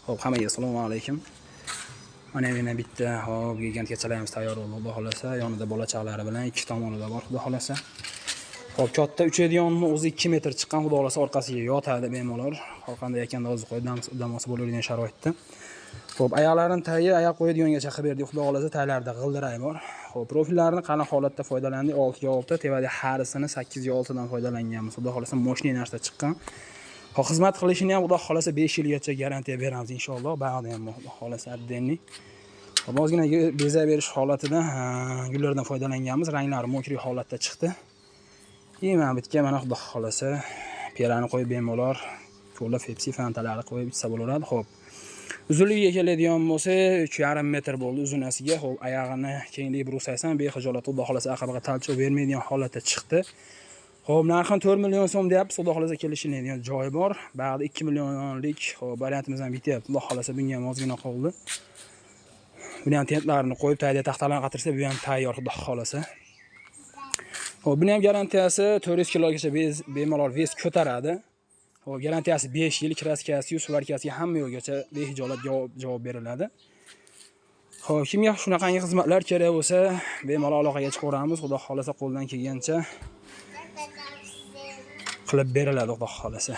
Xo'p, hammaga assalomu alaykum. Mana yana bitta hop gigant kechalarimiz tayyor bo'ldi, xudo xolasa. Yonida bola chaqalari bilan ikki tomonida bor, xudo xolasa. Xo'p, katta uchadiganni o'zi 2 metr chiqqan, xudo xolasa orqasiga yotadi bemalol. Har qanday ekanda hozir qo'yib dam olsa bo'ladigan sharoitda. Xo'p, oyoqlarini tagi oyoq qo'yadigangacha qilib berdik, xudo xolasa taglarida g'ildirak bor. Xo'p, profillarini qanaqa holatda foydalandik? 6 ga 6, tevada harisini 8 ga 6 dan foydalanganmiz. Xudo xolasa moshina narsa chiqqan. Xo'p, xizmat qilishini ham xudo xolasa 5 yilgacha garantiya beramiz inshaalloh. Bag'da ham xudo xolasa отдельный. Xo'p, ozgina bezak berish holatida gullardan foydalanganmiz. Ranglari mokri holatda chiqdi. Keyin mana bitga mana xudo xolasa perani qo'yib bemalol kola, Pepsi, fantalarni qo'yib ichsa bo'laveradi. Xo'p. Uzunligiga keladigan bo'lsa 3,5 metr bo'ldi uzunasiga. Xo'p, oyog'ini kengligi bir usaysan bexijolat xudo xolasa aqabaga talchoq bermaydigan holatda chiqdi. Xo'p, narxini 4 million so'm deyapmiz. Xudo xolasa kelishiladigan joyi bor. Bag'da 2 millionlik xo'p variantimiz ham bityapti. Xudo xolasa bunga ham ozgina qoldi. Buni ham tentlarini qo'yib, tayda taxtalarni qatirsa, bu ham tayyor xudo xolasa. Xo'p, buni ham garantiyasi 400 kilogacha bemalol vес ko'taradi. Xo'p, garantiyasi 5 yil, kraskasi, svarkasi hamma yo'lgacha behijolat javob beriladi. Xo'p, kimga shunaqangi xizmatlar kerak bo'lsa, bemalol aloqaga chiqaveramiz. Xudo xolasa qo'ldan kelgancha qilib beriladi, xudo xolasa.